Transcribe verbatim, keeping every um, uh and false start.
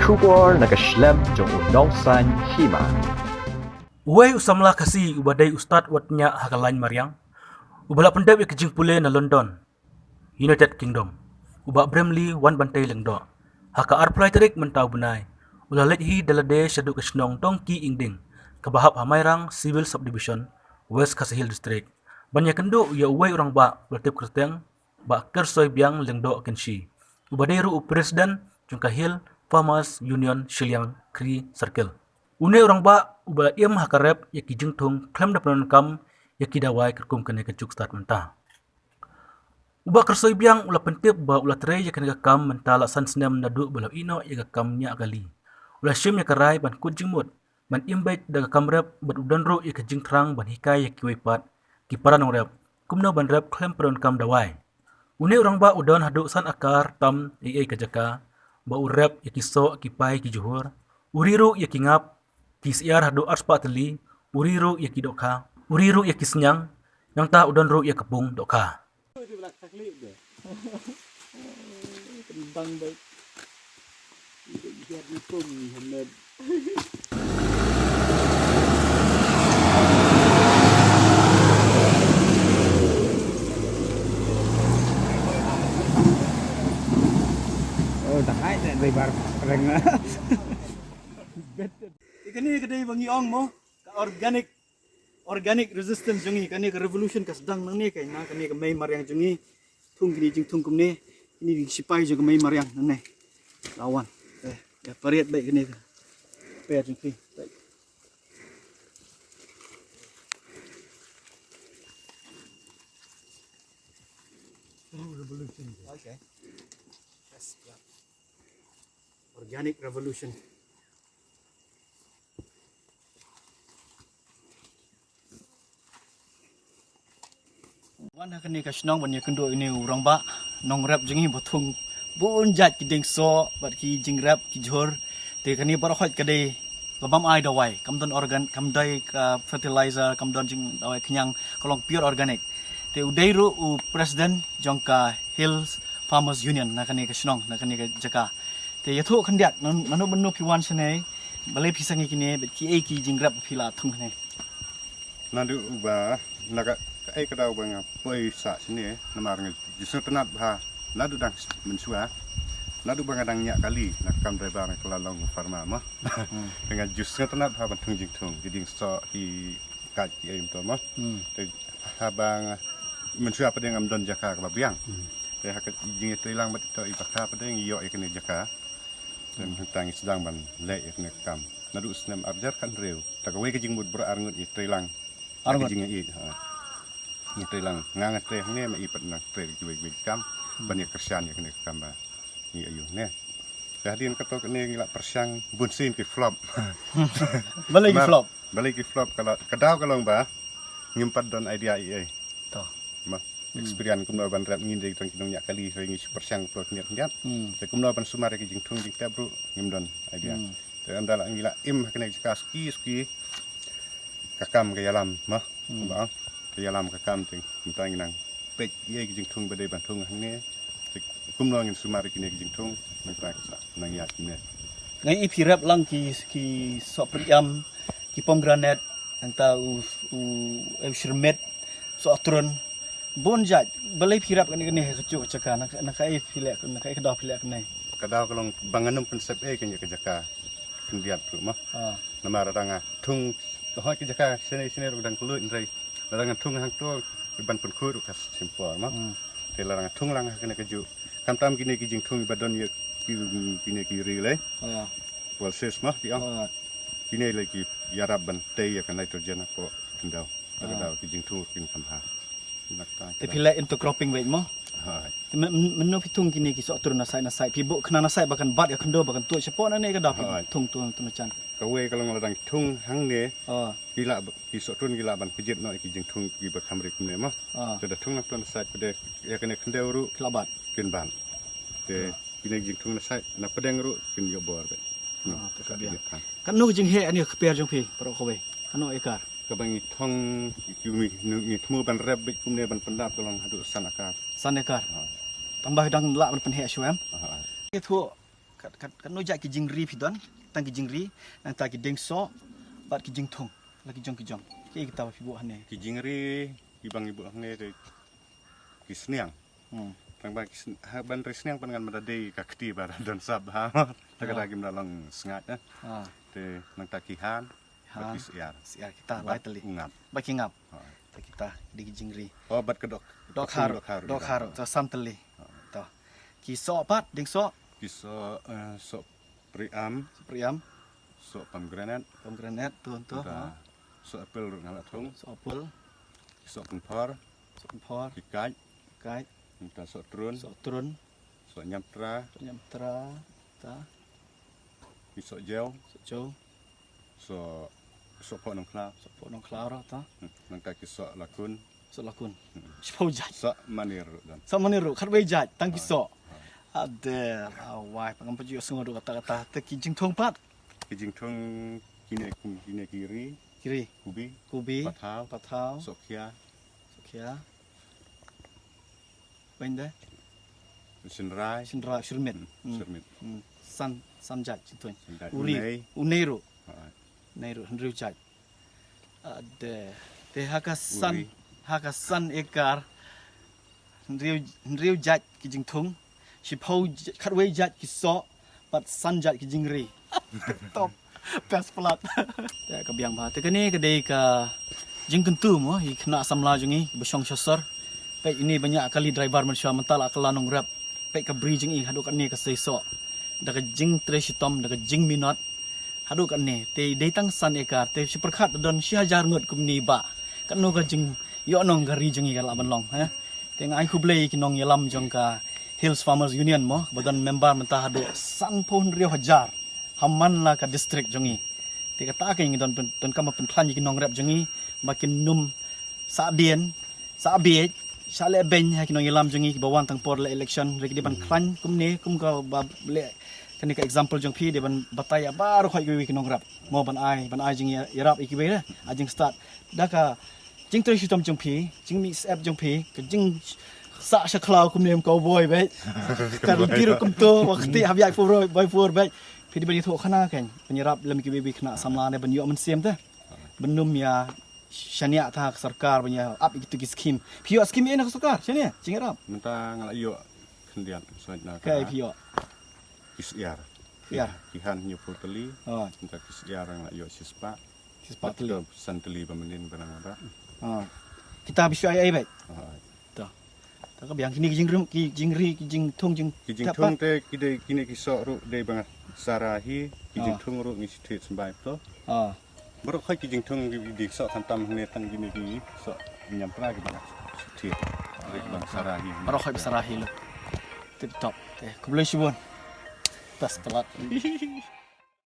Khubor na ka shlem jong u nongsan hima. Uwei u samla Khasi uba dei u stad wat nya ha ka lain mariang, uba la pyndep ïa ka jingpule na London, United Kingdom, u Bah Brimley Wanbantei Lyngdoh, ha ka arphew lai tarik mynta u bnai, u la leit hi da lade shaduh ka shnong Tongki Ingding, kaba hap ha Mairang Civil Subdivision, West Khasi Hills District, ban ïakynduh ïa uwei u rangbah uba la tip kyrteng Bah Kyrsoi Biang Lyngdoh Kynshi, uba dei ruh u president jong ka Hill Farmers Union Shilliang Khri Circle. Une u rangbah uba la im ha ka rep ïa ki jingthung khlem da pyndonkam ïa ki dawai katkum kane ka juk stad mynta. U Bah Kyrsoi Biang u la pyntip ba u la trei ïa kane ka kam mynta la san snem naduh ba la ïehnoh ïa ka kam ñiah kali. U la shim ïa ka rai ban kut jingmut, ban im beit da ka kam rep bad u don ruh ïa ka jingthrang ban hikai ïa kiwei pat ki para nongrep kumno ban rep khlem pyndonkam dawai. Une u rangbah u don haduh san akar tam ei ei ka jaka ba u rep ïa ki soh, ki pai, ki jhur, u ri ruh ïa ki ngap, ki syiar haduh arspah tylli, u ri ruh ïa ki dohkha, u ri ruh ïa ki sniang, nangta u don ruh ïa ka pung dohkha. Oh, dah hai dah lebar reng. Kane ka dei ba ngi ong mo, ka organic, organic resistance jong ngi, kane ka revolution ka sdang nangne ka, na kane ka mei mariang jong ngi. Thung kine jingthung kumne, kine ki sipai jong ka mei mariang nangne. Lawan. Eh, ïa pariat beit kine ka. Per jong ki. Beit. Revolution. Okay. Yes, yeah. Organic revolution. Wan ha kane ka shnong ban ïakynduh ïa une u rangbah nongrep jong ngi ba thung bun jait ki dieng soh bad ki jingrep ki jhur. Te kane baroh khoit ka dei ba bym ai dawai, kam don organ, kam dei ka fertilizer, kam don jingdawai khñiang, ka long pure organic. Te u dei ruh u president jong ka Hills Farmers Union na kane ka shnong, na kane ka jaka. Te ïathuh khyndiat, nan-, naduh mynno phi wan shane, balei phi sangeh kine, bad kiei ki jingrep phi la thung hangne. Naduh ba, na ka, kaei ka daw ba nga poi sah shane, namar nga ju sngewtynnat bha, naduh dang mynshuwa, naduh ba nga dang ñiah kali, na ka kam driver nga la long farmer mo. Hmm. Te nga ju sngewtynnat bha ban thung jingthung, ki dieng soh, ki kait kiei mynta mo. Hmm. Te haba nga mynshuwa pat ngam don jaka kaba biang. Hmm. Te ha ka jingïatreilang bad ito i Bakha pat ngi ïoh ïa kane jaka. Te hangta ngi sdang ban leh ïa kane ka kam. Naduh snem arhajar khathynriew. Ta kawei ka jingmut baroh arngut ngi treilang. Arngut. Ka jingïeit, ha. Ngi treilang. Nga nga trei hangne, ma i pat nang trei kiwei kiwei ki kam. Hmm. Ban ïa kyrshan ïa kane ka kam ba ngi ïoh ne. Te hadien kato kane ngi la pyrshang bun sien ki flop. Balei ki flop? Balei ki flop ka la, ka daw ka long ba ngim pat don idea ei ei. To. Ma, hmm, experience kumno ban rep, ngi dei tang ki nongñiah kali, hynrei ngi shu pyrshang pyrshang khyndiat khyndiat. Hmm. Te kumno ban sumar ïa ki jingthung jingtep ruh ngim don idea. Hmm. Te ynda la ngi la im ha kane ka jaka suki suki, ka kam ka ïalam, ma. Hmm. Ba, ka ïalam ka kam te mynta ngi nang peit ïa ki jingthung ba dei ban thung hangne. Te kumno ngin sumar ïa kine ki jingthung, mynta ka sah nang ïaid kine. Nga i phi rep lang ki, ki soh pyrïam, ki pomegranate, nangta u, u, eh, u shyrmit, soh trun. Bun jait, balei phi rep kane kane ha kajuh ka jaka, na, na kaei phi leh, na kaei ka daw phi leh kane. Ka daw ka long ba ngan ym pynsep ei kane ka jaka khyndiat ruh mo. Ah. Namar lada nga thung, hooid ka jaka shane shane ruh dang kylluid hynrei lada nga thung hangto ban pynkhuid ruh ka shim por mo. Hmm. Te lada nga thung lang ha kane kajuh. Khamtam kine ki jingthung ba don ïa ki, kine ki ri lei. Ah. Pulses mo ki ong. Ah. Kine lei ki ïarap ban tei ïa ka nitrogen hapoh khyndew. Lada, ah, daw ki jingthung ruh kin kham bha. Te phi leh intercropping beit mo? Hooid. Te myn-, myn-, mynno phi thung kine ki soh trun na side na side? Phi buh khnang na side ba kan bat ïa khyndew ba kan tuid shapoh nangne, ka daw phi, hooid, thung tu, tu na jan? Kawei ka long lada ngi thung hangne. Oh. Ki lah ba, ki soh trun ki lah ban kjit noh ïa ki jingthung kiba kham rit kumne mo. Oh. Te da thung na tu na side pat de ïa kane khyndew ruh. Ki lah bat. Kin bat. Te, oh, kine ki jingthung na side na pdeng ruh kin ïoh bor beit. Ah, te ka biang. Katno ka jingheh kane ka kper jong phi baroh kawei? Katno ekar? Kaba ngi thung, ngi, ngi, ngi thmu ban rep beit kumne ban pyndap ka long haduh san ekar. San ekar. Ha. Tang ba dang lah ban pynheh shuh em? Ha, ha. Ïathuh Kat kat kat no jait ki jingri phi don, tang ki jingri, nangta ki dieng soh, bad ki jingthung, la ki jong ki jong. Ki kita ba phi buh hangne. Ki jingri, ki bang i buh hangne te ki sniang. Hmm. Tang ba ki sn-, ha ban ri sniang pan ngan mada dei ka kti ba don sap ha. Ta ka da ki mada long sngat eh. Ah. Te nangta ki han. Han. Ki siar. Siar kita lai tali. Ungap. Ba ki ngap. Ha. Ta kita di ki jingri. Oh, bat ka dok. Dok haru. Dok haru. Dok haru. Ta sam tali. Ha. Ta. Ki soh pat, dieng soh. Ki soh, eh, soh priam. Soh priam. Soh pomegranate. Pomegranate tu tu. Ha. Soh apple ruh nga la thung. Soh apple. Ki soh kynphor. Soh kynphor. Ki kait. Kait. Nangta soh trun. Soh trun. Soh nyamtra. Soh nyamtra. Ta. Ki soh jew. Soh jew. Soh, soh pok nongkhlaw. Soh pok nongkhlaw ruh ta. Hmm. Nangta ki soh lakun. Soh lakun. Hmm. Shiphew jait. Soh mane ruh don. Soh mane ruh. Khatwei jait. Tang ki soh. Ader. Awai. Pangam paju sngew ruh kata kata. Te ki jingthung pat. Ki jingthung kine kum kine ki ri. Ki ri. Kubi. Kubi. Pathaw. Pathaw. Soh khia. Soh khia. Bain da. Synrai. Synrai, syrmit. Hmm, hmm. Syrmit. Hmm. San, san jait, jingthung. San jait. Uri. Unei. Unei ruh. Ha. Unei ruh, hynriew jait. Ade. Te ha ka san, uri. Ha ka san ekar. Hynriew, hynriew jait ki jingthung. Shiphew j-, khatwei jait ki soh. Bad san jait ki jingri. Top. Best palat. Te ka biang bha. Te kane ka dei ka jingkyntu mo, ïa ki khynnah samla jong ngi, ba shong sha sor. Peit ine ba ñiah kali driver mynshuwa mynta la kylla nongrep. Peit ka bri jong ngi haduh katne ka sei soh. Da ka jingtrei shitom, da ka jingminot. Haduh katne, te dei tang san ekar, te shi pyrkhat da don shi hajar ngut kumne ba. Katno ka jingïohnong ka ri jong ngi ka lah ban long, eh. Te nga ai khublei ki nongïalam jong ka Hills Farmers Union mo, ba don member mynta haduh sanphew hynriew hajar. Ha man la ka district jong ngi. Te kata ka ngi don pyn-, donkam ban pynkhlaiñ ïa ki nongrep jong ngi, ba kin nym sah dien, sah biej, sah leh beiñ ha ki nongïalam jong ngi kiba wan tang por leh election, re ki dei ban khlaiñ kumne, kum kaba leh kane ka example jong phi, dei ban batai ïa baroh khoit kiwei ki nongrep. Mo ban ai, ban ai jingïarap ïa kiwei re, ai jingstad. Da ka jingtrei shitom jong phi, jingmih syep jong phi, ka jingsah sha khlaw kumne kum cowboy beit. Ka lynti ruh kumto, wa kti ha biak four by four beit. Phi dei ban ïathuh khana kein, ban ïarap lem kiwei kiwei khynnah samla ne ban ïoh mynsiem te. Ban nym ïa shaniah ta ka sorkar ban ïa ap ïa kitu ki skim. Phi ïoh skim ïa na ka sorkar, shaniah, jingïarap. Mynta nga la ïoh khyndiat, sait na ka. Kai phi ïoh. Ki syiar. Syiar. Ki han hynñiewphew tylli. Oh. Mynta ki syiar nga la ïoh shispah. Shispah tylli. Bad ka san tylli ba mynnin ba nang ba. Oh. Kita ba shu ai ai beit. Oh. To. To ka biang kine ki jingri, ki jingri, ki jingthung, jing. Ki jingthung te ki dei kine ki soh ruh dei ba nga sara hi, ki jingthung ruh ngi shu thied symbai to. Ah. Baroh khoit ki jingthung ki dei soh khamtam hangne tang kine ki soh ñiamtra ki ba nga shu thied. Dei ba nga sara hi. Baroh khoit ba sara hi lo. Tip top. Te khublei shibun. Best palat.